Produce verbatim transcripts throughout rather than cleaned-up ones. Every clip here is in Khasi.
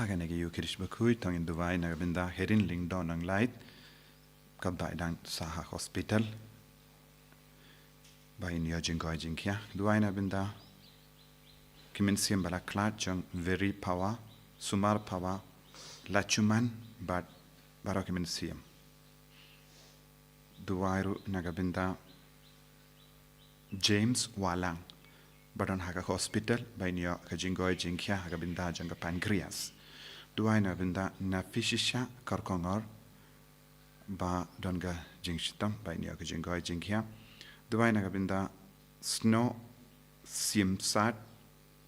Ha kane ka Ïukharist bakhuid to ngin duwai na ka bynta Herin Lyngdoh Nonglait, kaba dang sah ha hospital. Ba in ïoh jingkoit jingkhiah. Duwai na ka bynta ki mynsiem ba la khlad jong Veri Phawa, Sumar Phawa, Lachuman bad baroh ki mynsiem. Duwai ruh na ka bynta James Walang, ba don ha ka hospital, ba in ïoh ka jingkoit jingkhiah ha ka bynta jong ka pancreas. Duwai na ka bynta Nafishisha Karkongor, ba don ka jingshitom, ba in ïoh ka jingkoit jingkhiah. Duwai na ka bynta Snow Siemsat,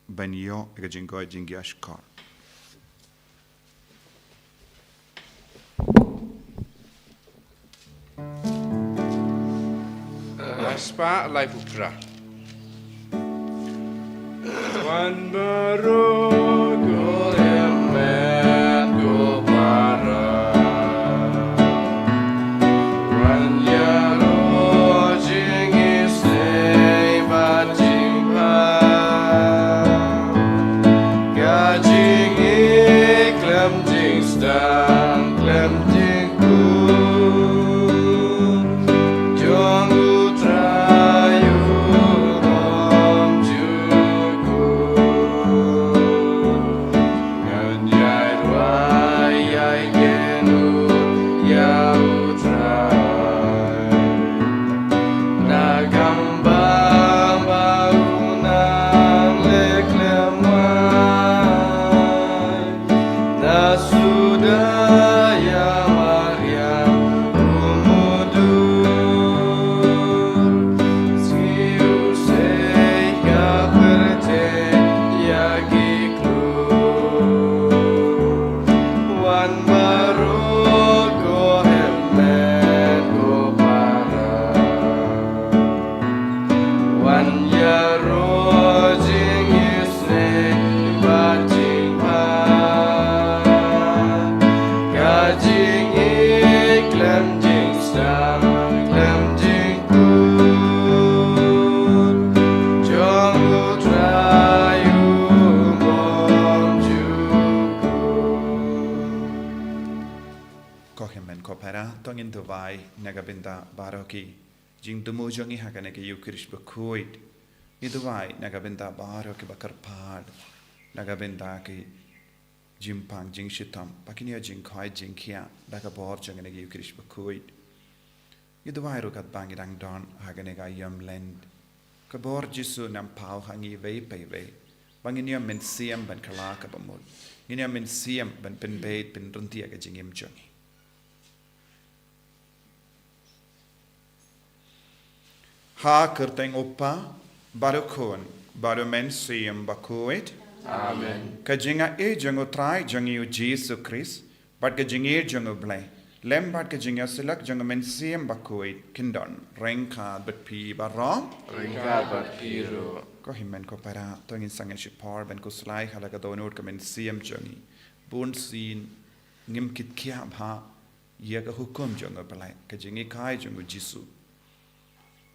ba in ïoh ka jingkoit jingkhiah shkor. Spah Laiphew Phra. Wan baroh ko hynmen ko para. Wan ïaroh jingisynei bad jingpang. Ka jingïeit khlem jingsdang khlem jingkut jong U Trai u bym ju kut. Ngan ïai duwai ïai kynnoh ïa U Trai. Na ka bynta ba u nang leh khlem wai. Na suda ïa mariang u mudur. Siew sei ka pyrthei ïa ki klur. Wan baroh ko hynmen ko para. Wan ïaroh jingisynei bad jingpang. Ka jingïeit khlem jingsdang khlem jingkut jong U Trai u bym ju kut. Ko hynmen ko para, to ngin duwai na ka bynta baroh ki jingthmu jong ngi ha kane ka Ïukharist bakhuid. Ngi duwai na ka bynta baroh kiba kyrpad na ka bynta ki jingpang jingshitom, ba kin ïoh jingkoit jingkhiah da ka bor jong kane ka Ïukharist bakhuid. Ngi duwai ruh katba ngi dang don ha kane ka aïom Lent, ka bor Jisu un nang paw ha ngi iwei pa iwei, ba ngin ïoh mynsiem ban kylla kaba mut, ngin ïoh mynsiem ban pynbeit pynryntih ïa ka jingim jong ngi. Ha ka kyrteng U Kpa bad U Khun bad U Mynsiem Bakhuid. Amen. Ka jingaiei jong U Trai jong ngi U Jisu Khrist bad ka jingïeit jong U Blei lem bad ka jingïasyllok jong U Mynsiem Bakhuid kin don ryngkat bad phi baroh. Ryngkat bad phi ruh. Ko hynmen ko para, to ngin sangeh shipor ban khuslai ha la ka dohnud ka mynsiem jong ngi. Bunsien ngim kit khiah bha ïa ka hukum jong U Blei, ka jinghikai jong U Jisu.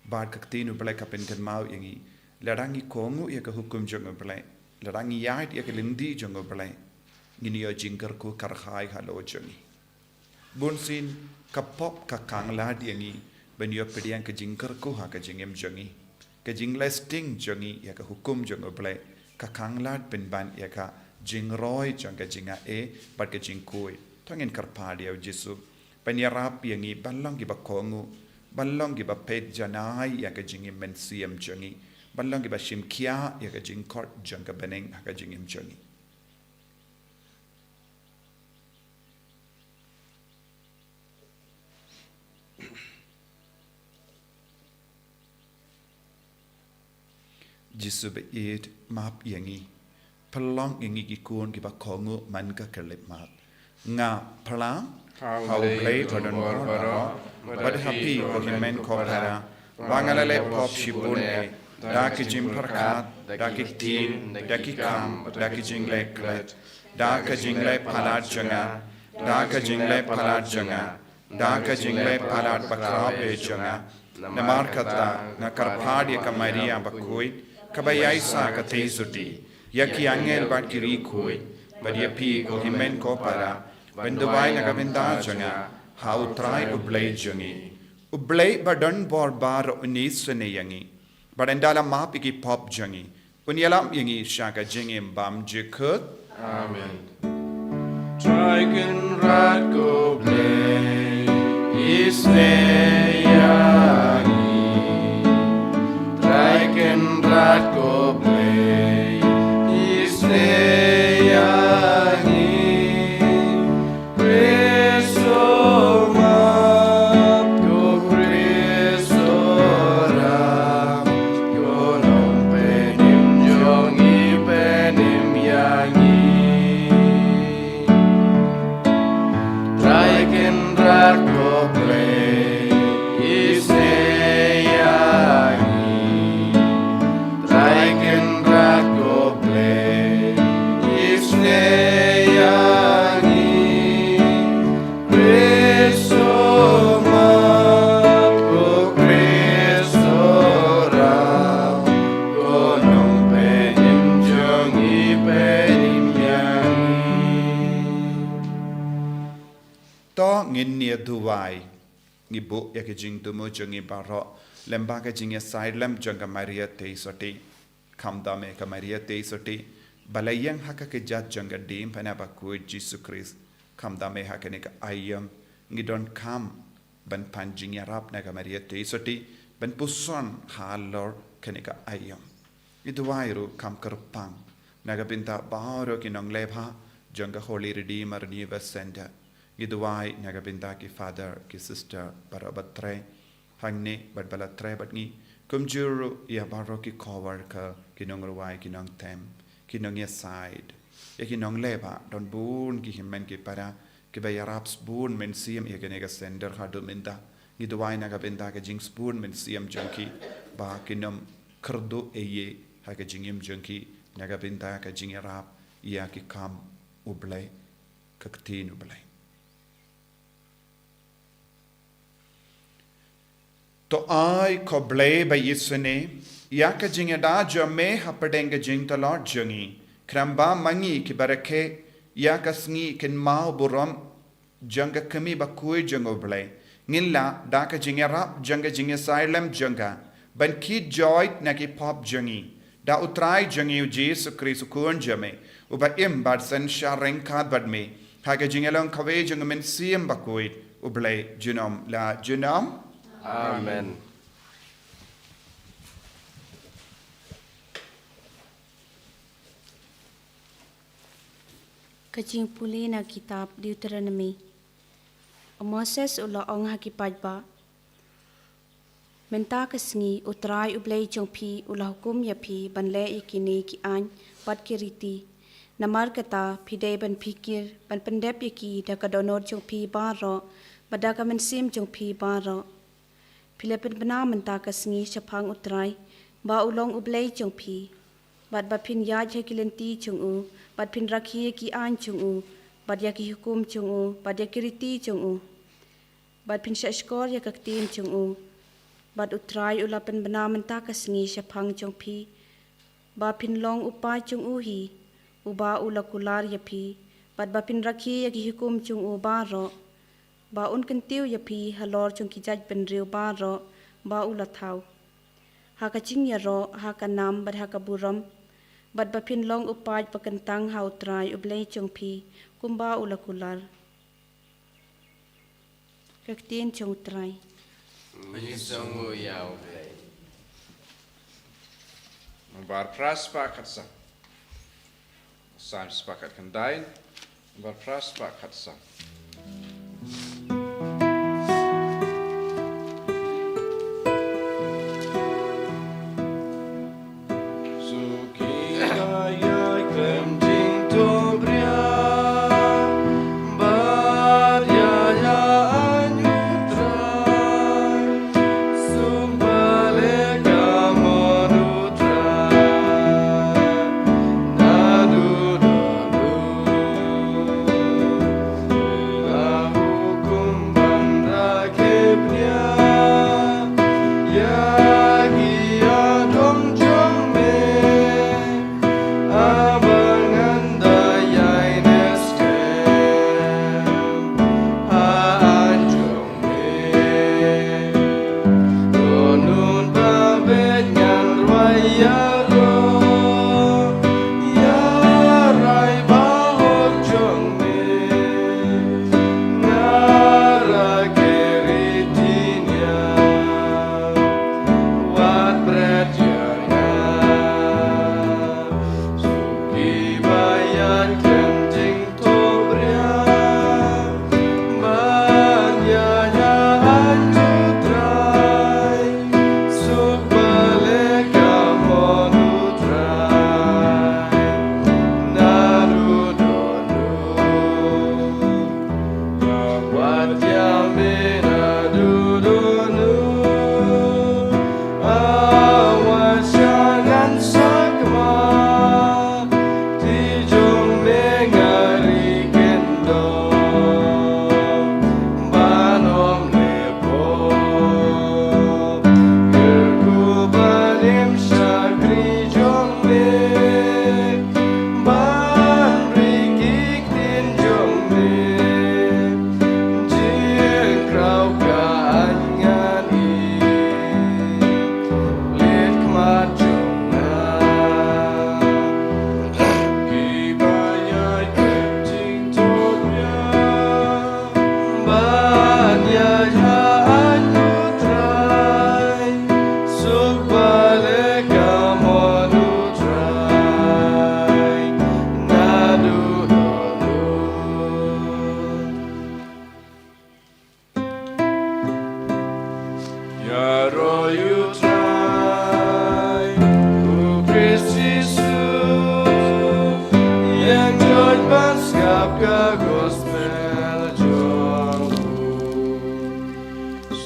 Bad ka ktien U Blei ka pynkynmaw ïa ngi, lada ngi kohnguh ïa ka hukum jong U Blei, lada ngi ïaid ïa ka lynti jong U Blei, ngin ïoh jingkyrkhu kyrhai halor jong ngi. Bunsien ka pop ka khanglad ïa ngi ban ïoh pdiang ka jingkyrkhu ha ka jingim jong ngi. Ka jingleh sting jong ngi ïa ka hukum jong U Blei ka khanglad pynban ïa ka jingroi jong ka jingaiei bad ka jingkhuid. To ngin kyrpad ïa U Jisu ban ïarap ïa ngi ban long kiba kohnguh, ban long kiba peit janai ïa ka jingim mynsiem jong ngi, ban long kiba shim khia ïa ka jingkhot jong ka bneng ha ka jingim jong ngi. Jisu baieit, map ïa ngi. Pynlong ïa ngi ki khun kiba kohnguh man ka khyllipmat. Nga phla ha U Blei badonbor baroh bad ha phi ko hynmen ko para, ba nga la leh pop shibun eh, da ki jingpyrkhat, da ki ktien, da ki kam, da ki jingleh klet, da ka jingleh palat jong nga, da ka jingleh palat jong nga, da ka jingleh palat bakhraw eh jong nga. Namar kata nga kyrpad ïa ka Maria bakhuid, kaba ïaisah ka theisotti, ïa ki angel bad ki riewkhuid, Bad ïa phi ko hynmen ko para, ban duwai na ka bynta jong nga ha U Trai U Blei jong ngi. U Blei ba don bor baroh un isynei ïa ngi, bad un da la map ïa ki pop jong ngi, un ïalam ïa ngi sha ka jingim bymjukut. Amen. Trai Kynrad ko Blei, isynei ïa ngi. Trai Kynrad ko Blei, isynei ïa ngi. Khrist u map, ko Khrist u ram, ko nongpynim jong ngi, pynim ïa ngi. Trai Kynrad ko Blei, isynei ïa ngi. Trai Kynrad ko Blei, isynei ïa ngi. Khrist u map, ko Khrist u ram, ko nongpynim jong ngi, pynim ïa ngi. To ngin ïa duwai. Ngi buh ïa ka jingthmu jong ngi baroh lyngba ka jingïasaid lem jong ka Maria Theisotti. Khamtam eh ka Maria Theisotti, ba la ïeng ha ka kjat jong ka diengphna bakhuid Jisu Khrist. Khamtam eh ha kane ka aïom, ngi donkam ban pan jingïarap na ka Maria Theisotti, ban puson halor kane ka aïom. Ngi duwai ruh kham kyrpang na ka bynta baroh ki nongleh bha jong ka Holy Redeemer Renewal Center. Ngi duwai na ka bynta ki father, ki sister, baroh ba trei hangne bad ba la trei bad ngi. Kumjuh ruh ïa baroh ki co-worker, ki nongrwai, ki nongtem, ki nongïasaid, ïa ki nongleh bha, don bun ki hynmen ki para kiba ïarap sbun mynsiem ïa kane ka center haduh mynta. Ngi duwai na ka bynta ka jingsbun mynsiem jong ki, ba kin ym kyrduh ei ei ha ka jingim jong ki na ka bynta ka jingïarap ïa ki kam U Blei, ka ktien U Blei. To ai ko Blei ba isynei ïa ka jingïada jong me hapdeng ka jingtlot jong ngi, khnang ba ma ngi kiba rakhe ïa ka sngi kynmaw burom jong ka kmie bakhuid jong U Blei, ngin lah da ka jingïarap jong ka jingïasaid lem jong ka, ban kit joit na ki pop jong ngi, da U Trai jong ngi U Jisu Khrist U Khun jong me, uba im bad synshar ryngkat bad me ha ka jingïalong kawei jong U Mynsiem Bakhuid, U Blei junom la junom. Amen. Ka jingpule na kitab Deuteronomi. U Moses u la ong ha ki paidbah: Mynta ka sngi U Trai U Blei jong phi u la hukum ïa phi ban leh ïa kine ki aiñ bad ki riti. Namar kata, phi dei ban phikir ban pyndep ïa ki da ka dohnud jong phi baroh bad da ka mynsiem jong phi baroh. Phi la pynbna mynta ka sngi shaphang U Trai, ba u long U Blei jong phi, bad ba phin ïaid ha ki lynti jong u, bad phin rakhe ïa ki aiñ jong u, bad ïa ki hukum jong u, bad ïa ki riti jong u, bad phin shahshkor ïa ka ktien jong u. Bad U Trai u la pynbna mynta ka sngi shaphang jong phi, ba phin long u paid jong u hi, uba u la kular ïa phi, bad ba phin rakhe ïa ki hukum jong u baroh, ba un kyntiew ïa phi halor jong ki jaitbynriew baroh ba u la thaw, ha ka jingïaroh, ha ka nam bad ha ka burom, bad ba phin long u paid ba kyntang ha U Trai U Blei jong phi, kumba u la kular. Ka ktien jong U Trai. Ngi sngewnguh ïa U Blei. Nambar phra spah khatsan. Salm spah khatkhyndai, nambar phra spah khatsan.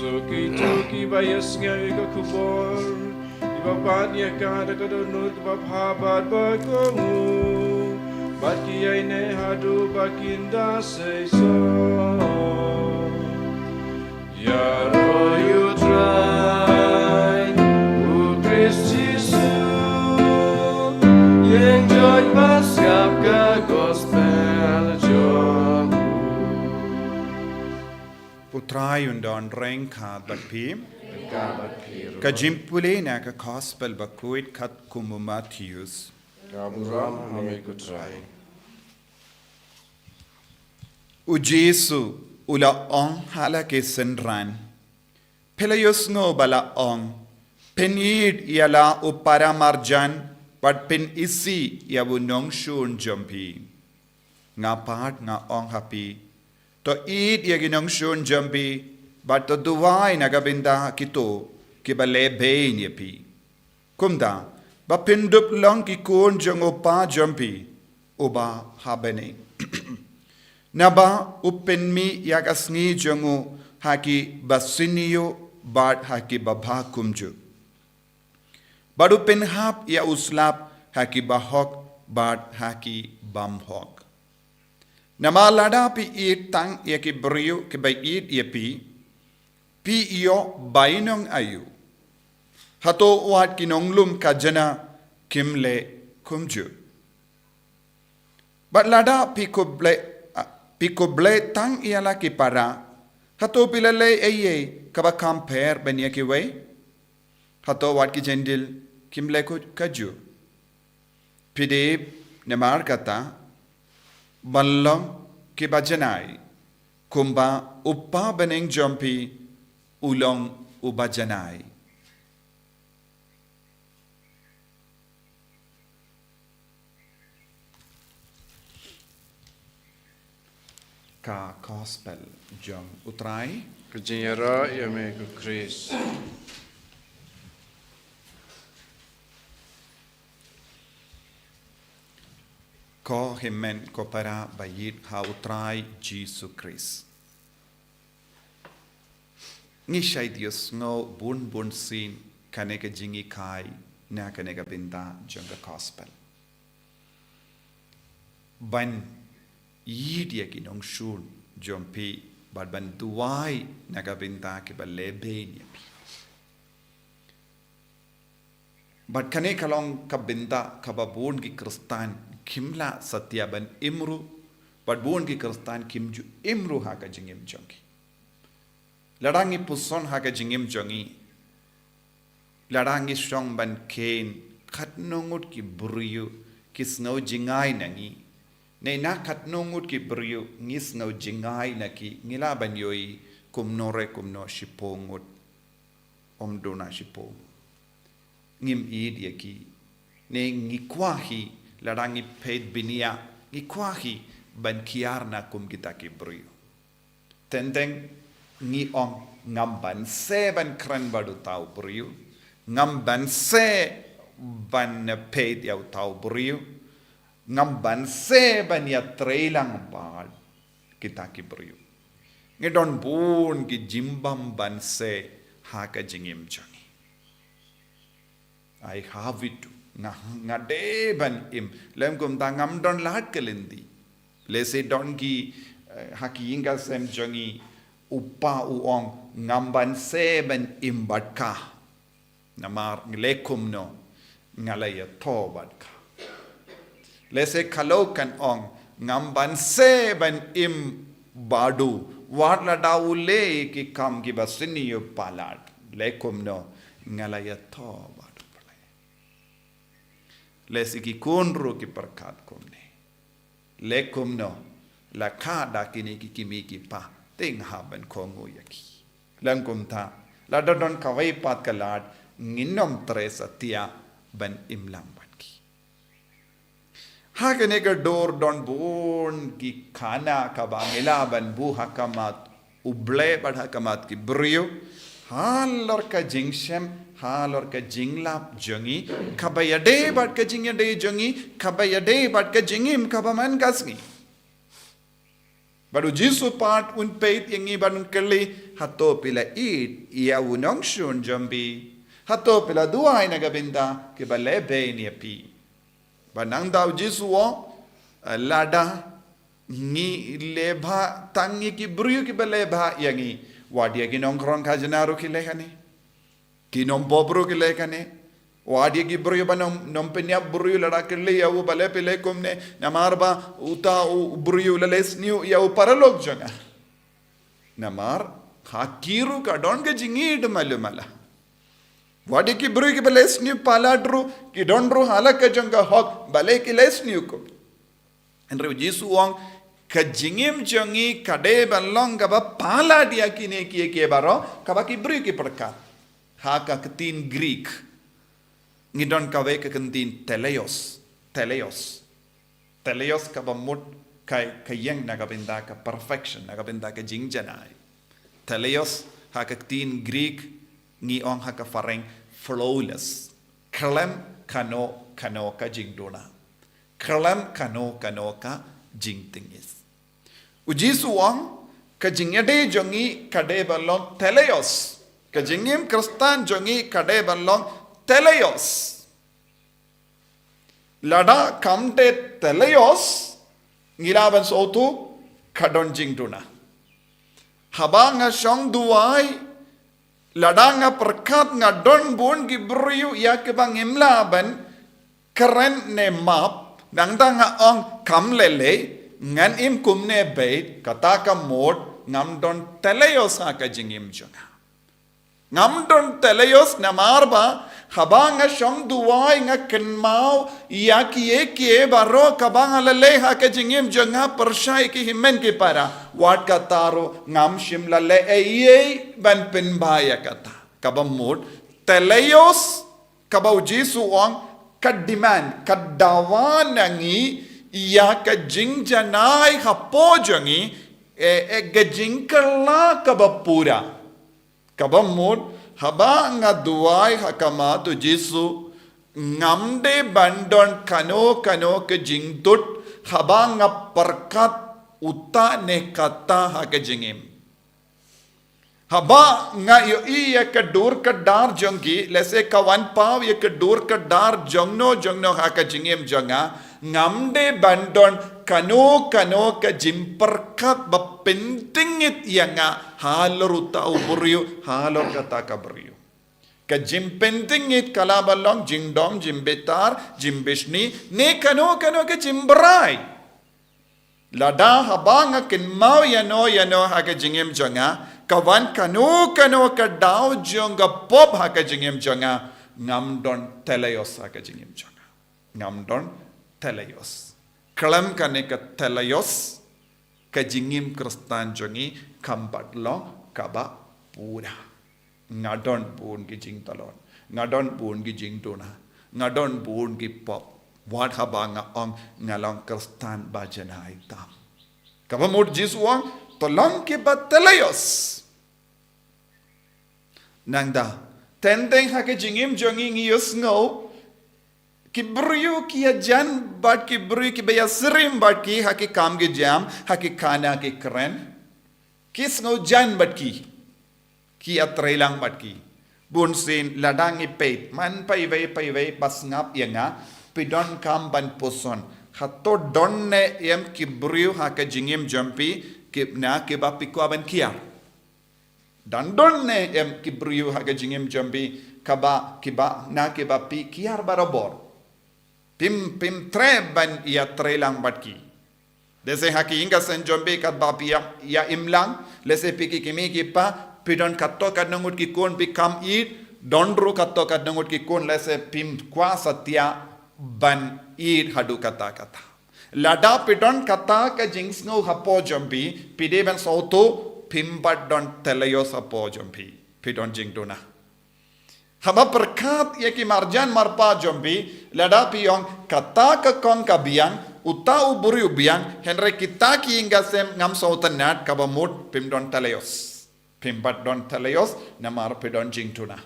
Kito kiba ïohsngew ïa ka khubor, kiba pan ïa ka da ka dohnud kaba bha bad ba kohnguh, bad ki ïaineh haduh ba kin da seisoh. Ïaroh ïa U Trai, U Khrist Jisu, ïeng jot ba sngap ka gospel jong U. U Trai un don ryngkat bad phi. Ryngkat bad phi ruh. Ka jingpule na ka gospel bakhuid katkum u Mathaios. Ka burom ha me ko Trai. U Jisu u la ong ha la ki synran, phi la ïohsngew ba la ong, pynïeit ïa la u para marjan bad pynisih ïa u nongshun jong phi. Nga pat nga ong ha phi, to ïeit ïa ki nongshun jong phi, bad to duwai na ka bynta kito kiba lehbeiñ ïa phi. Kumta, ba phin dup long ki khun jong u Pa jong phi uba ha bneng. Naba u pynmih ïa ka sngi jong u ha ki basniew bad ha ki babha kumjuh. Bad u pynhap ïa u slap ha ki bahok bad ha ki bymhok. Namar lada phi ïeit tang ïa ki briew kiba ïeit ïa phi, phi ïoh bainong aïu? Hato wat ki nonglum khajna kim leh kumjuh? Bad lada phi khublei, ah, phi khublei tang ïa la ki para, hato phi la leh ei ei kaba kham pher ban ïa kiwei? Hato wat ki Jentil kim leh kumjuh? Phi dei namar kata ban long kiba janai, kumba u Pa bneng jong phi u long uba janai. Ka gospel jong U Trai. Ka jingïaroh ïa me ko Khrist. Ko hynmen ko para ba ïeit ha U Trai Jisu Khrist. Ngi shait ïohsngew bun bun sien kane ka jinghikai na kane ka bynta jong ka gospel. Ban ïeit ïa ki nongshun jong phi bad ban duwai na ka bynta kiba lehbeiñ ïa phi. Bad kane ka long ka bynta kaba bun ki Khristan kim lah satia ban im ruh, bad bun ki Khristan kim ju im ruh ha ka jingim jong ki. Lada ngi puson ha ka jingim jong ngi, lada ngi shong ban kheiñ katno ngut ki briew ki sngew jngai na ngi, ne na katno ngut ki briew ngi sngew jngai na ki, ngi lah ban ïohi kumno re kumno shiphew ngut. Ym duna shiphew. Ngim ïeit ïa ki. Ne ngi kwah hi, lada ngi peit bniah, ngi kwah hi ban kiar na kum kita ki briew. Teng teng ngi ong ngam banse ban kren bad uta u briew, ngam banse ban peit ïa uta u briew, ngam banse ban ïatreilang bad kita ki briew. Ngi don bun ki jingbym banse ha ka jingim jong ngi. I have it. Nga, nga dei ban im. Lym kumta ngam don lad ka lynti. Lehse don ki, eh, ha ki ïing ka sem jong ngi, u pa u ong ngam banse ban im bad ka. Namar leh kumno nga la ïathoh bad ka. Lehse ka lok kan ong ngam banse ban im bad u, wat lada u leh ki kam kiba sniew palat. Leh kumno nga la ïathoh bad u. Lehse ki khun ruh ki pyrkhat kumne. Leh kumno, la kha da kine ki kmie ki kpa, te nga hap ban kohnguh ïa ki. Leh kumta, lada don kawei pat ka lad, ngin ym treh satia ban im lang bad ki. Ha kane ka dur don bun ki khana kaba ngi lah ban buh ha khmat U Blei bad ha khmat ki briew, halor ka jingshem, halor ka jinglap jong ngi, kaba ïadei bad ka jingïadei jong ngi, kaba ïadei bad ka jingim kaba man ka sngi. Bad u Jisu pat un peit ïa ngi bad un kylli, hato phi la ïeit ïa u nongshun jong phi? Hato phi la duwai na ka bynta kiba lehbeiñ ïa phi? Bad nangta u Jisu u ong, lada ngi lehbha tang ïa ki briew kiba lehbha ïa ngi, wat ïa ki nongkhrong khajna ruh ki leh kane. Ki nongpop ruh ki leh kane. Wat ïa ki briew ba nong, nongpynïap briew lada ki leh ïa u, balei phi leh kumne? Namar ba uta u briew u la leh sniew ïa u paralok jong nga. Namar ha ki ruh ka don ka jingïeit malu mala. Wat ïa ki briew kiba leh sniew palat ruh, ki don ruh ha la ka jong ka hok, balei ki leh sniew kum. Hynrei u Jisu u ong, ka jingim jong ngi ka dei ban long kaba palat ïa kine kiei kiei baroh, kaba ki briew ki pyrkhat. Ha ka ktien Greek, ngi don kawei ka ktien teleios, teleios. Teleios kaba mut ka, ka ïeng na ka bynta ka perfection, na ka bynta ka jingjanai. Teleios ha ka ktien Greek ngi ong ha ka phareng flawless. Khlem kano kano ka jingduna. Khlem kano kano ka jingtngis. U Jisu u ong, ka jingïadei jong ngi ka dei ban long teleios. Ka jingim Khristan jong ngi ka dei ban long teleios. Lada kam dei teleios, ngi lah ban sngewthuh ka don jingduna. Haba nga shong duwai, lada nga pyrkhat nga don bun ki briew ïa kiba ngim lah ban kren ne map, nangta nga ong kam lei lei, ngan im kumne beit, kata ka mut ngam don teleios ha ka jingim jong nga. Ngam don teleios namar ba, haba nga shong duwai nga kynmaw ïa kiei kiei baroh kaba nga la leh ha ka jingim jong nga, pyrshah ïa ki hynmen ki para. Wat kata ruh ngam shym la leh ei ei ban pynbha ïa kata. Kaba mut, teleios, kaba u Jisu u ong, ka demand, ka dawa na ngi ïa ka jingjanai hapoh jong ngi, eh, eh, ka jingkylla kaba pura. Kaba mut, haba nga duwai ha khmat u Jisu, ngam dei ban don kano kano ka jingdud, haba nga pyrkhat uta ne kata ha ka jingim. Haba nga ïohi ïa ka dur ka dar jong ki, lehse ka wan paw ïa ka dur ka dar jongno jongno ha ka jingim jong nga, ngam dei ban don kano kano ka jingpyrkhat ba pyntngit ïa nga halor uta u briew, halor kata ka briew. Ka jingpyntngit ka lah ban long jingdom, jingbitar, jingbishni, ne kano kano ka jingbrai. Lada haba nga kynmaw ïano ïano ha ka jingim jong nga, ka wan kano kano ka daw jong ka pop ha ka jingim jong nga, ngam don teleios ha ka jingim jong nga. Ngam don teleios. Khlem kane ka teleios, ka jingim Khristan jong ngi kam pat long kaba pura. Nga don bun ki jingtlot. Nga don bun ki jingduna. Nga don bun ki pop. Wat haba nga ong nga long Khristan ba janai tam. Kaba mut Jisu u ong, to long kiba teleios. Nangta, teng teng ha ka jingim jong ngi ngi ïohsngew, ki briew ki ïajan bad ki briew kiba ïasyriem bad ki ha ki kam ki jam, ha ki khana ki kren. Ki sngewjan bad ki. Ki ïatreilang bad ki. Bunsien lada ngi peit, man paiwei paiwei ba sngap ïa nga, phi donkam ban pyrshang. Hato don ne em ki briew ha ka jingim jong phi, ki na kiba phi kwah ban kiar. Don don ne em ki briew ha ka jingim jong phi, kaba, kiba, na kiba phi kiar barabor. Phim, phim treh ban ïatreilang bad ki. Lehse ha ki ïing ki sem jong phi katba phi ïa, ïa im lang, lehse phi ki kmie ki kpa, phi don katto katne ngut ki khun phi kam ïeit, don ruh katto katne ngut ki khun lehse phim kwah satia ban ïeit haduh katta katta. Lada phi don kata ka jingsngew hapoh jong phi, phi dei ban sngewthuh, phim pat don teleios hapoh jong phi. Phi don jingduna. Haba pyrkhat ïa ki marjan marpa jong phi, lada phi ong kata ka kong ka biang, uta u briew u biang, hynrei kita ki ïing ki sem ngam sngewtynnat, kaba mut phim don teleios. Phim pat don teleios, namar phi don jingduna.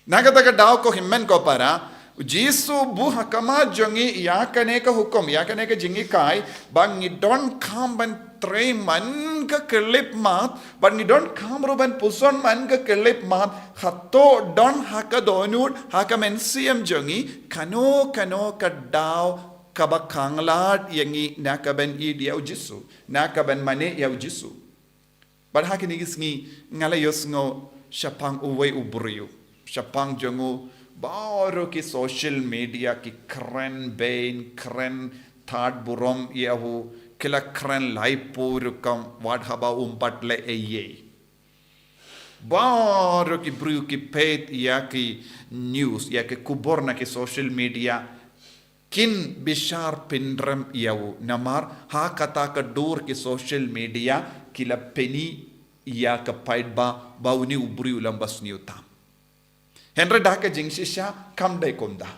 Na kata ka daw ko hynmen ko para, U Jisu u buh ha khmat jong ngi ïa kane ka hukum, ïa kane ka jinghikai, ba ngi donkam ban trei man ka khyllipmat, ba ngi donkam ruh ban puson man ka khyllipmat, hato don ha ka dohnud, ha ka mynsiem jong ngi, kano kano ka daw kaba khanglad ïa ngi na ka ban ïeit ïa u Jisu, na ka ban mane ïa u Jisu. Bad ha kine ki sngi nga la ïohsngew shaphang uwei u briew, shaphang jong u, baroh ki social media ki kren beiñ, kren tad burom ïa u, ki la kren laipu rukom wat haba um pat leh ei ei. Baroh ki briew ki peit ïa ki news, ïa ki khubor na ki social media, kin bishar pynrem ïa u, namar ha kata ka dur ki social media ki la pyni ïa ka paidbah ba une u briew u long ba sniew tam. Hynrei da ka jingshisha kam dei kumta.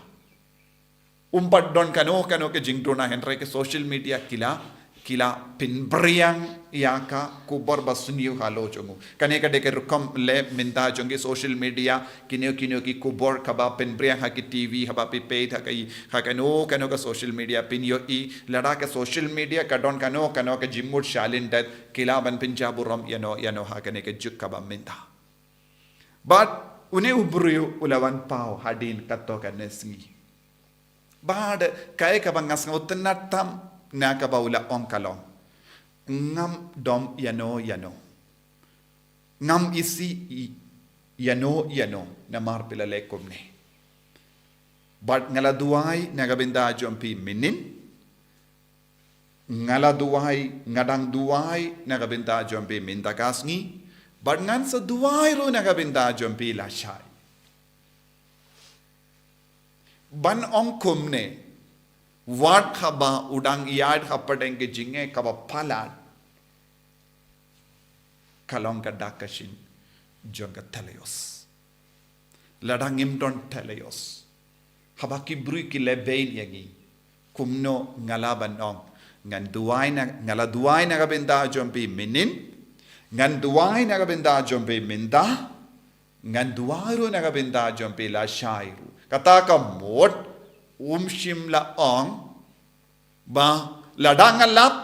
Um pat don kano kano ka jingduna, hynrei ka social media ki la, ki la pynbiang ïa ka khubor ba sniew halor jong u. Kane ka dei ka rukom leh mynta jong ki social media, kino kino ki khubor kaba pynbiang ha ki T V, haba phi peit ha ka i, ha kano kano ka social media phin ïohi, lada ka social media ka don kano kano ka jingmut shalyndet, ki lah ban pynjah burom ïano ïano ha kane ka juk kaba mynta. Bad une u briew u la wan paw hadien katto katne sngi. Bad kaei kaba nga sngewtynnad tam na kaba u la ong ka long, ngam dom ïano ïano, ngam isih ïano ïano namar phi la leh kumne. Bad nga la duwai na ka bynta jong phi mynnin, nga la duwai, nga dang duwai na ka bynta jong phi mynta ka sngi, bad ngan sa duwai ruh na ka bynta jong phi lashai. Ban ong kumne, wat haba u dang ïaid hapdeng ka jingeh kaba palat, ka long ka dak ka shin jong ka teleios. Lada ngim don teleios, haba ki briew ki leh beiñ ïa ngi, kumno nga lah ban ong, ngan duwai na, nga la duwai na ka bynta jong phi mynnin, ngan duwai na ka bynta jong phi mynta, ngan duwai ruh na ka bynta jong phi lashai ruh. Kata ka mut um shym la ong ba lada nga lap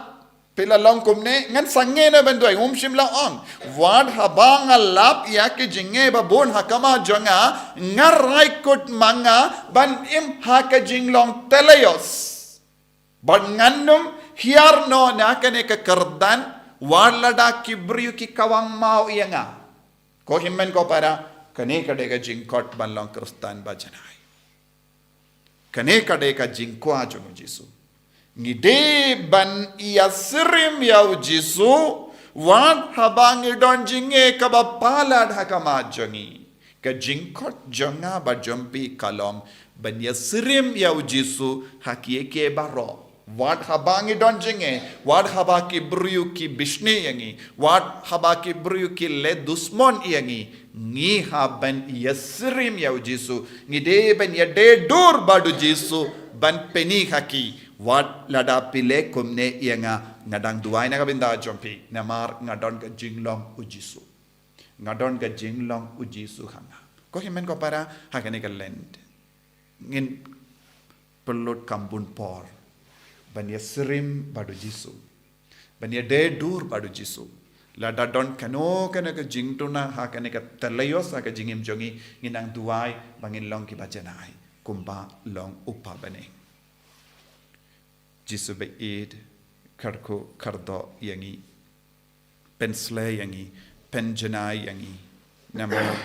phi la long kumne, ngan sangeh noh ban duwai, um shym la ong. Wat haba nga lap ïa ki jingeh ba bun ha khmat jong nga, nga rai kut ma nga ban im ha ka jinglong teleios. Bad ngan ym hiar noh na kane ka kyrdan, wat lada ki briew ki kawang maw ïa nga. Ko hynmen ko para, kane ka dei ka jingkhot ban long Khristan ba janai. Kane ka dei ka jingkwah jong u Jisu. Ngi dei ban ïasyriem ïa u Jisu, wat haba ngi don jingeh kaba palat ha khmat jong ngi. Ka jingkhot jong nga bad jong phi ka long ban ïasyriem ïa u Jisu ha kiei kiei baroh. Wat haba ngi don jingeh, wat haba ki briew ki bishni ïa ngi, wat haba ki briew ki leh dusmon ïa ngi, ngi hap ban ïasyriem ïa u Jisu, ngi dei ban ïadei dur bad u Jisu, ban pyni ha ki, wat lada phi leh kumne ïa nga, nga dang duwai na ka bynta jong phi, namar nga don ka jinglong u Jisu. Nga don ka jinglong u Jisu ha nga. Ko hynmen ko para, ha kane ka Lent, ngin pynlut kam bun por ban ïasyriem bad u Jisu, ban ïadei dur bad u Jisu. Lada don kano kano ka jingduna ha kane ka teleios ha ka jingim jong ngi, ngin nang duwai ba ngin long kiba janai kumba long u Kpa bneng. Jisu baieit, kyrkhu kyrdoh ïa ngi, pynsleh ïa ngi, pynjanai ïa ngi, namar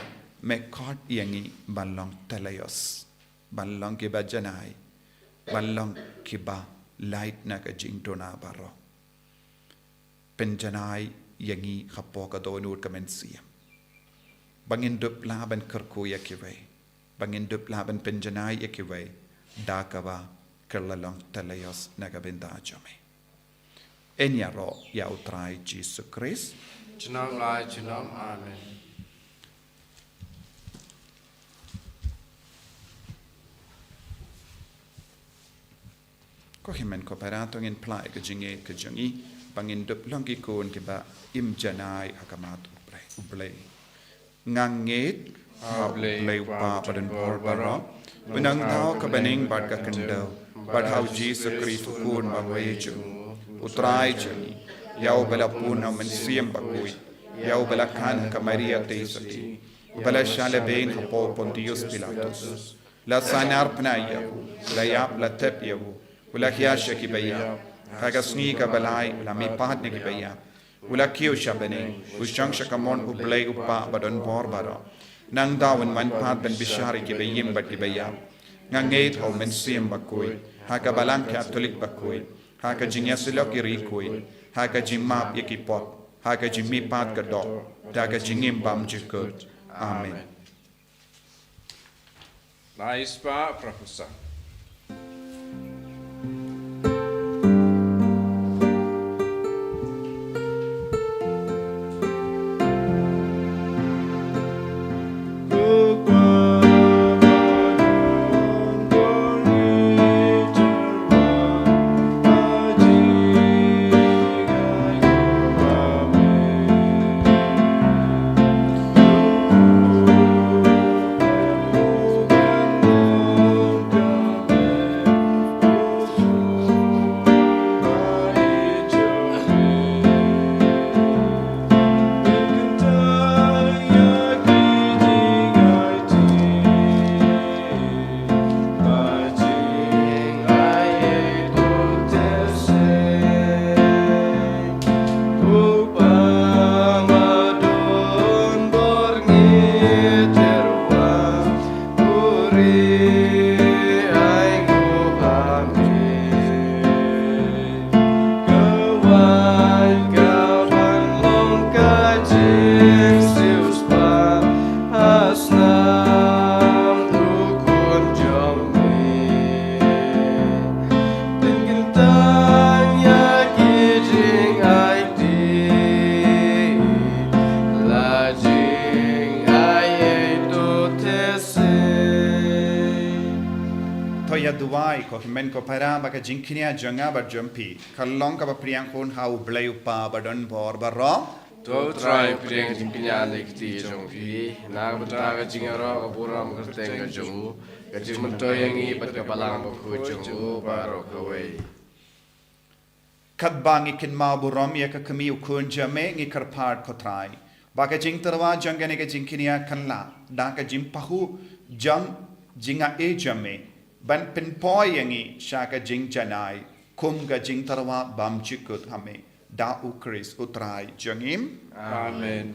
me khot ïa ngi ban long teleios, ban long kiba janai, ban long kiba lait na ka jingduna baroh. Pynjanai ïa ngi hapoh ka dohnud ka mynsiem, ba ngin dup lah ban kyrkhu ïa kiwei, ba ngin dup lah ban pynjanai ïa kiwei da kaba kylla long teleios na ka bynta jong me. Yn ïaroh ïa u Trai Jisu Khrist. Junom la junom, amen. Ko hynmen ko para, to ngin phla ïa ka jingngeit ka jong ngi ba ngin dup long ki khun kiba im janai ha khmat U Blei. Nga ngeit Ha U Blei U Kpa ba don bor baroh, u nongthaw ka bneng bad ka khyndew, bad ha U Jisu Khrist u Khun bangwei jong u, U Trai jong ngi, ïa uba la pun ha U Mynsiem Bakhuid, ïa uba la khan ha ka Maria Theisotti, uba la shah lehbeiñ hapoh Pontius Pilatus, la sahnarphna ïa u, la ïap la tep ïa u, u la hiar sha kiba ïap, ha ka sngi kaba lai u la mihpat na kiba ïap, u la kiew sha bneng, u shong sha kamon U Blei U Kpa ba don bor baroh. Nangta un wan pat ban bishar ïa kiba im bad kiba ïap. Nga ngeit ha U Mynsiem Bakhuid, ha ka Balang Katholik bakhuid, ha ka jingïasyllok ïa ki riewkhuid, ha ka jingmap ïa ki pop, ha ka jingmihpat ka doh, da ka jingim bymjukut. Amen. Naispah prapusa. To ïa duwai ko hynmen ko para ba ka jingkñia jong nga bad jong phi ka long kaba pdiang hun ha U Blei U Kpa ba don bor baroh. To Trai, pdiang jingkñia na ka kti jong phi, na ka bynta ka jingïaroh ka burom kyrteng ka jong u, ka jingmyntoi ïa ngi bad ka Balang Bakhuid jong u baroh kawei. Katba ngi kynmaw burom ïa ka kmie U Khun jong me, ngi kyrpad ko Trai ba ka jingtyrwa jong kane ka jingkñia kan lah da ka jingpahuh jong jingaiei jong me ban pynpoi ïa ngi sha ka jingjanai kum ka jingtyrwa bymjukut ha me, da U Khrist U Trai jong ngi. Amen.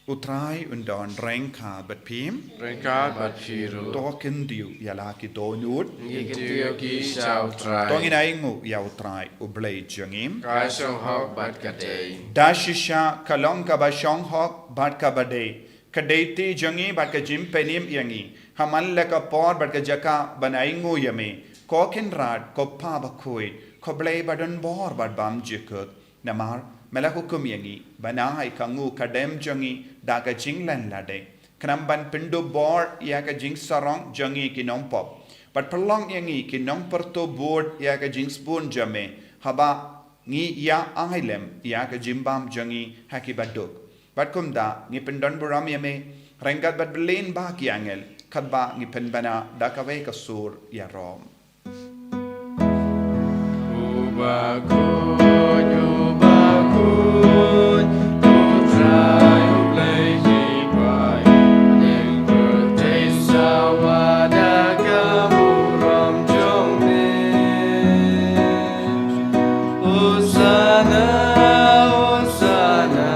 U Trai un don ryngkat bad phi. Ryngkat bad phi ruh. To khyndiat ïa la ki dohnud. Ngi khyndiat ïa ki sha U Trai. To ngin ainguh ïa U Trai U Blei jong ngi. Ka shong hok bad ka dei. Da shisha ka long kaba shong hok bad kaba dei. Ka dei te jong ngi bad ka jingpynim ïa ngi ha man la ka por bad ka jaka ban ainguh ïa me, ko Kynrad, ko Kpa Bakhuid, ko Blei ba don bor bad bymjukut. Namar me la hukum ïa ngi ban ai ka nguh ka dem jong ngi da ka jinglen lade, khnang ban pynduh bor ïa ka jingsarong jong ngi ki nongpop, bad pynlong ïa ngi ki nongpyrto bud ïa ka jingsbun jong me, haba ngi ïa ai lem ïa ka jingbam jong ngi ha ki baduk. Bad kumta ngi pyndon burom ïa me ryngkat bad bylliñ ba ki angel, katba ngi pynbna da kawei ka sur ïarom. Uba khuid, uba khuid, U Trai U Blei ki paid, ïing pyrthei sawa da ka burom jong me. Hosanna, Hosanna,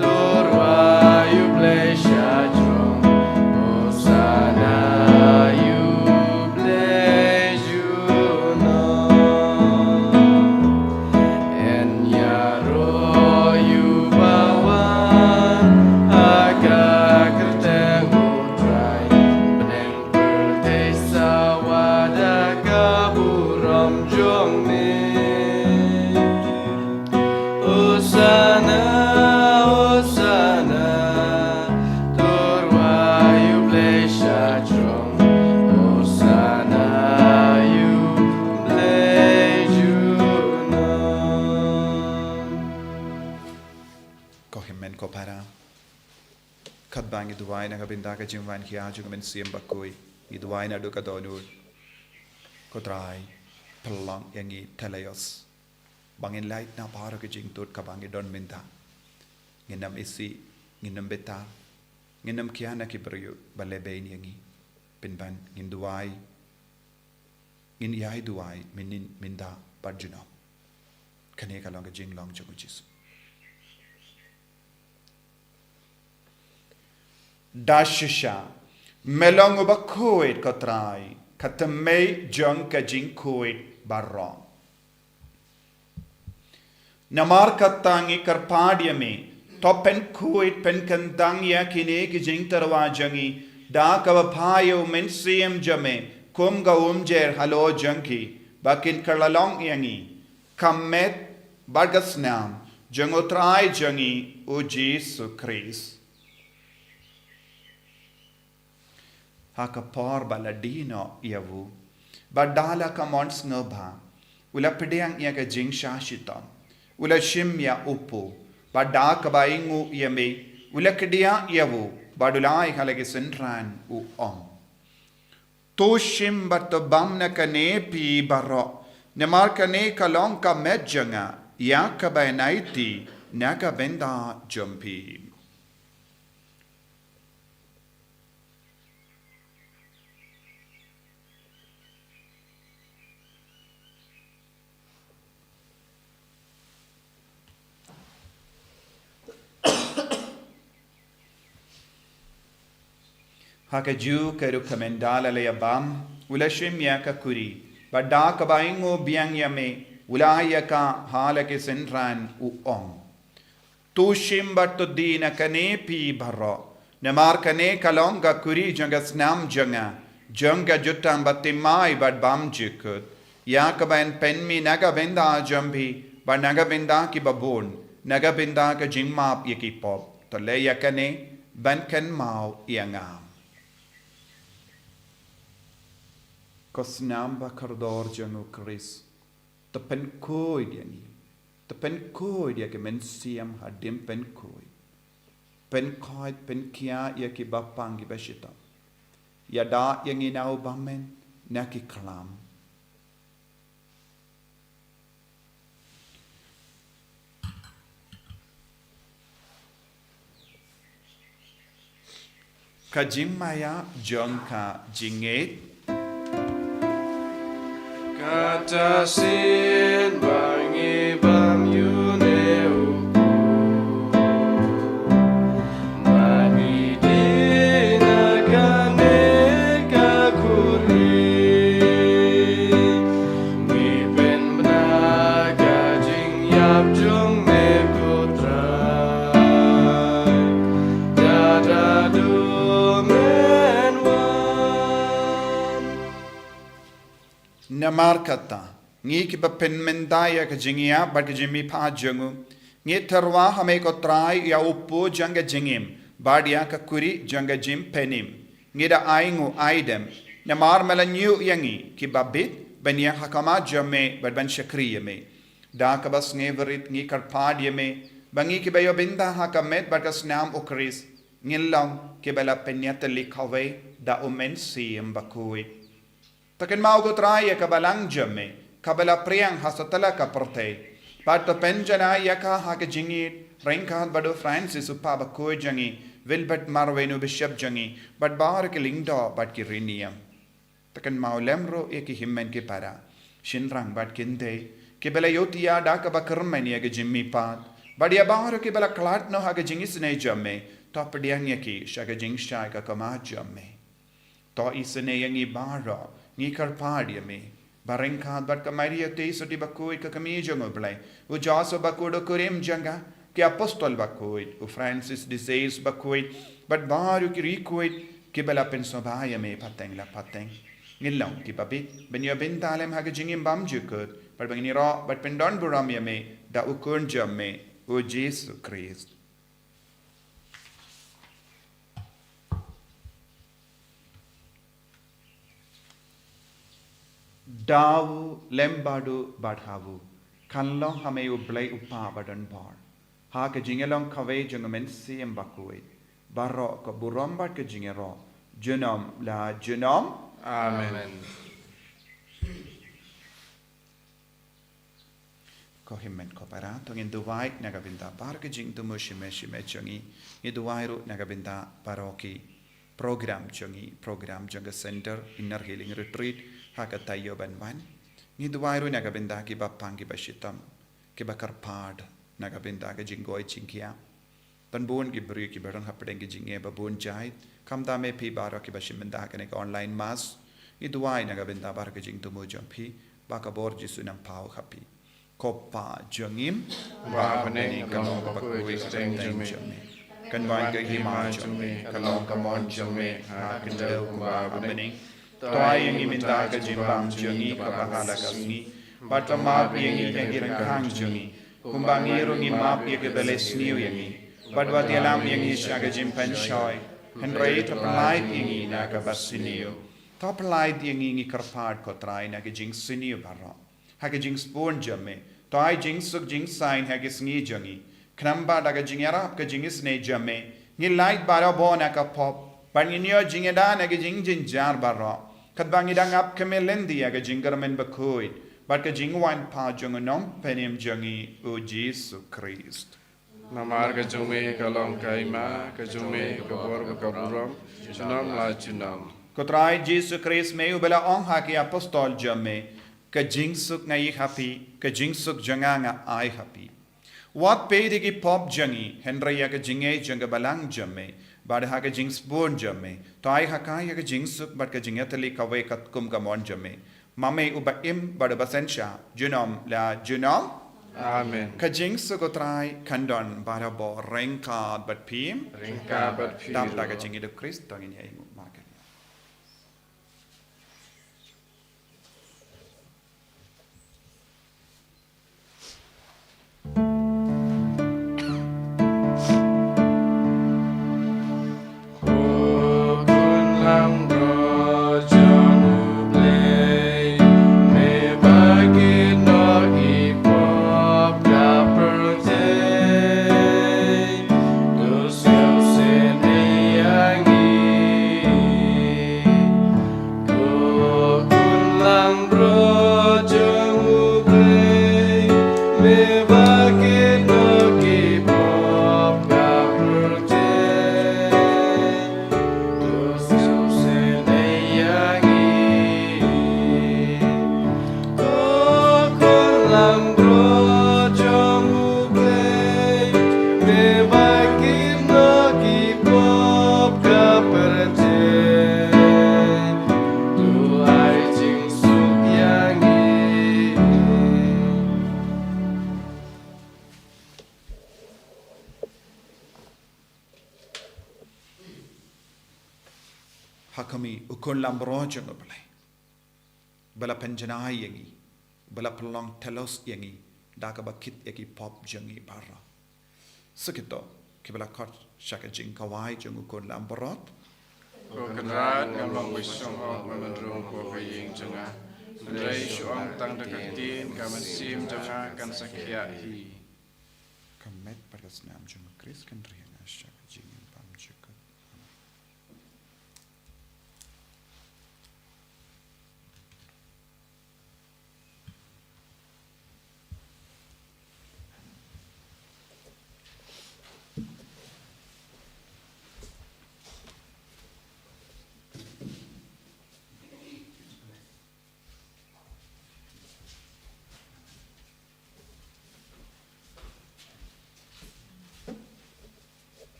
to rwai U Blei shajrong. Hosanna ïa U Blei junom. Duwai na ka bynta ka jingwan khia jong ka Mynsiem Bakhuid. Ngi duwai naduh ka dohnud. Ko Trai, pynlong ïa ngi teleios ba ngin lait na baroh ka jingtut kaba ngi don mynta. Ngin ym isih, ngin ym bitar, ngin ym khia na ki briew ba lehbeiñ ïa ngi. Pynban ngin duwai, ngin ïai duwai mynhynnin, mynta bad junom. Kane ka long ka jinglong jong U Jisu. Da shisha, me long uba khuid ko Trai, ka tymmen jong ka jingkhuid baroh. Namar kata ngi kyrpad ïa me, to pynkhuid pynkyntang ïa kine ki jingtyrwa jong ngi da kaba phah ïa U Mynsiem jong me kum ka umjer halor jong ki, ba kin kylla long ïa ngi ka met bad ka snam jong U Trai jong ngi U Jisu Khrist. Ha ka por ba la die noh ïa u, bad da la ka mon sngewbha, u la pdiang ïa ka jingshah shitom, u la shim ïa u paw, bad da kaba ainguh ïa me, u la kdiah ïa u, bad u la ai ha la ki synran, u ong: To shim bad to bam na kane phi baroh, namar kane ka long ka met jong nga, ïa kaba yn aiti na ka bynta jong phi. Ha kajuh ka rukom, ynda la ïa bam, u la shim ïa ka kuri, bad da kaba ainguh biang ïa me, u la ai ïa ka ha la ki synran, u ong: To shim bad to die na kane phi baroh, namar kane ka long ka kuri jong ka snam jong nga, jong ka jutang bathymmai bad bymjukut, ïa kaba yn pynmih na ka bynta jong phi bad na ka bynta kiba bun, na ka bynta ka jingmap ïa ki pop. To leh ïa kane ban kynmaw ïa nga. Ko snam ba kordor jong U Khrist, to pynkhuid ïa ngi. To pynkhuid ïa ki mynsiem hadien pynkhuid. Pynkhuid, pynkhiah ïa kiba pang, kiba shitom. Ïada ïa ngi na u bymman, na ki khlam. Ka jingmaïa jong ka jingngeit. Kata sien ba ngi bam ïa une u paw, ba ngi die na kane ka kuri, ngi pynbna ka jingïap jong me ko Trai. Dada du men wan. Namar kata, ngi kiba pynmynta ïa ka jingïap bad ka jingmihpat jong u, ngi tyrwa ha me ko Trai ïa u paw jong ka jingim, bad ïa ka kuri jong ka jingpynim. Ngi da ainguh aidem, namar me la ñiew ïa ngi kiba bit, ban ïeng ha khmat jong me bad ban shakri ïa me. Da kaba sngewrit ngi kyrpad ïa me, ba ngi kiba ïoh bynta ha ka met bad ka snam U Khrist, ngin long kiba la pynïatylli kawei da U Mynsiem Bakhuid. To kynmaw ko Trai ïa ka balang jong me, kaba la phriang ha satlak ka pyrthei. Bad to pynjanai ïa ka ha ka jingïeit, ryngkat bad u Francis u Paw Bakhuid jong ngi, Wilbert Marwei u Bishop jong ngi, bad baroh ki lyngdoh bad ki riewniam. To kynmaw lem ruh ïa ki hynmen ki para, shynrang bad kynthei, kiba la ïohthiah da kaba kyrmen ïa ka jingmihpat, bad ïa baroh kiba la khlad noh ha ka jingisynei jong me, to pdiang ïa ki sha ka jingshai ka khmat jong me. To isynei ïa ngi baroh, ngi kyrpad ïa me, ba ryngkat bad ka Maria Theisotti Bakhuid ka kmie jong U Blei, u Joseph Bakhuid u kurim jong ka, ki apostol bakhuid, u Francis de Sales Bakhuid, bad baroh ki riewkhuid, kiba la pynsngewbha ïa me pateng la pateng, ngin long kiba bit ban ïoh bynta lem ha ka jingim bymjukut, bad ba ngin ïaroh bad pyndonburom ïa me da u Khun jong me, u Jisu Khrist. Da u lem bad u bad ha u, kan long ha me U Blei U Kpa badonbor, ha ka jingïalong kawei jong U Mynsiem Bakhuid, baroh ka burom bad ka jingïaroh junom la junom. Amen. Ko hynmen ko para, to ngin duwai na ka bynta baroh ka jingthmu shime shime jong ngi. Ngi duwai ruh na ka bynta baroh ki program jong ngi, program jong ka Center Inner Healing Retreat ha ka taïew ban wan. Ngi duwai ruh na ka bynta kiba pang kiba shitom, kiba kyrpad na ka bynta ka jingkoit jingkhiah. Don bun ki briew kiba don hapdeng ki jingeh ba bun jait. Khamtam eh phi baroh kiba shim bynta ha kane ka online mass, ngi duwai na ka bynta baroh ka jingthmu jong phi, ba ka bor Jisu nang paw ha phi. Ko Pa jong ngi ba ha bneng, ka long kaba khuid ka kyrteng jong me. Kan wan ka hima jong me, ka long ka mon jong me ha ka khyndew kumba ha bneng. To ai ïa ngi mynta ka jingbam jong ngi kaba ha la ka sngi. Bad to map ïa ngi ïa ki ryngkang jong ngi, kumba ngi ruh ngi map ïa kiba leh sniew ïa ngi. Bad wat ïalam ïa ngi sha ka jingpynshoi, hynrei to pyllait ïa ngi na kaba sniew. To pyllait ïa ngi, ngi kyrpad ko Trai, na ka jingsniew baroh. Ha ka jingsbun jong me, to ai jingsuk jingsaiñ ha ka sngi jong ngi. Khnang ba da ka jingïarap ka jingisynei jong me, ngin lait barabor na ka pop, bad ngin ïoh jingïada na ka jingjynjar baroh. Katba ngi dang ap khmih lynti ïa ka jingkyrmen bakhuid bad ka jingwan pat jong u Nongpynim jong ngi, u Jisu Khrist. Namar ka jong me ka long ka hima, ka jong me ka bor bad ka burom, junom la junom. Ko Trai Jisu Khrist, me uba la ong ha ki apostol jong me, ka jingsuk nga ïoh ha phi, ka jingsuk jong nga nga ai ha phi. Wat peit ïa ki pop jong ngi, hynrei ïa ka jingngeit jong ka balang jong me, bad ha ka jingsbun jong me, to ai ha ka ïa ka jingsuk bad ka jingïatylli kawei katkum ka mon jong me. Ma me uba im bad uba synshar junom la junom. Amen. Ka jingsuk u Trai kan don barabor ryngkat bad phi. Ryngkat bad phi. Dap da ka jingïadei u Khrist, to ngin ïa ïnguh markylliang. Ko khun langbrot jong U Blei, me ba kit noh ki pop ka pyrthei. To sngewsynei ïa ngi. Ko khun langbrot jong U Blei, me ba kit noh ki pop ka pyrthei. To ai jingsuk ïa ngi. Ha khmih, u khun langbrot jong U Blei, ba la pynjanai ïa ngi, ba la pynlong telos ïa ngi, da kaba kit ïa ki pop jong ngi baroh. Sa kito kiba la khot sha ka jingkhawai jong u khun langbrot. Ko Kynrad, ngam long ba shong ong ban rung ko ha ïing jong nga, hynrei shu ong tang da ka ktien, ka mynsiem jong nga kan sa khiah hi. Ka met bad ka snam jong u Khrist kan ri ha nga sha ka jingim bymjukut.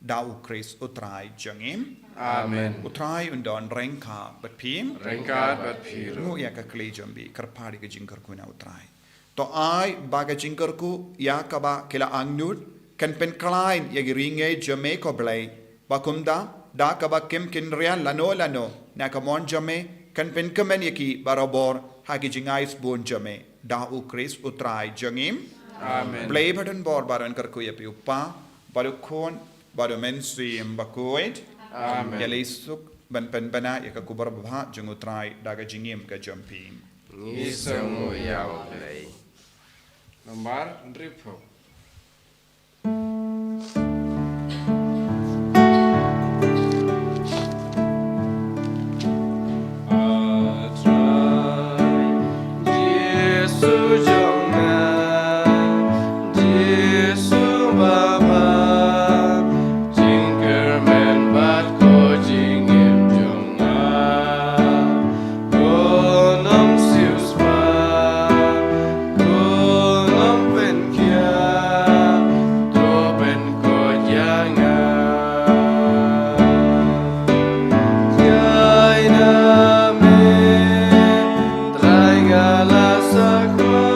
Da u Khrist u Trai jong ngi. Amen. U Trai un don ryngkat bad phi. Ryngkat bad phi ruh. Nguh ïa ka kli jong phi, kyrpad ïa ka jingkyrkhu na u Trai. To ai ba ka jingkyrkhu ïa kaba ki la angnud kan pynkhlaiñ ïa ki ri ngi jong me ko Blei. Ba kumta, da kaba kim kynriah lano lano na ka mon jong me, kan pynkmen ïa ki barabor ha ki jingai sbun jong me. Da u Khrist u Trai jong ngi. Amen. Blei ba don bor baroh un kyrkhu ïa phi u Kpa, bad u Khun, bad u Mynsiem Bakhuid. Amen. Ïa lei suk ban pynbna ïa ka khubor babha jong u Trai da ka jingim ka jong phi. Ngi sngewnguh ïa u Blei. Nambar hynriewphew. Jisu jong nga, Jisu baba, jingkyrmen bad ko jingim jong nga. Ko nongsiewspah, ko nongpynkhiah, to pynkhuid ïa nga. Jai na me, Trai nga la sakhua,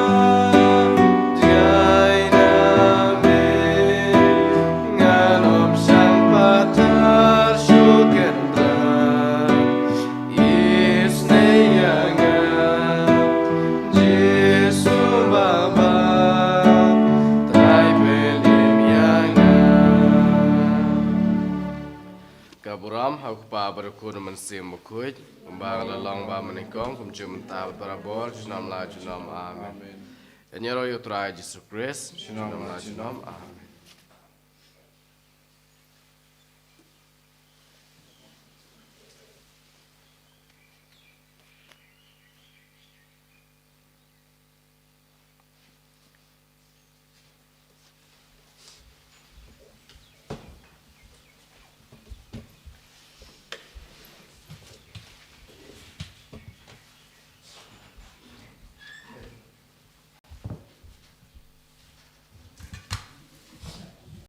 jai na me, ngan ym shang pathar shuh kynrad. Isynei ïa nga, Jisu baba, Trai pynim ïa nga. Ka burom ha u Kpa bad u Khun bad u Mynsiem Bakhuid, kumba ka la long ba mynnyngkong, kumjuh mynta bad barabor, junom la junom. Amen. Ïaroh ïa u Trai Jisu Khrist, junom la junom. Amen.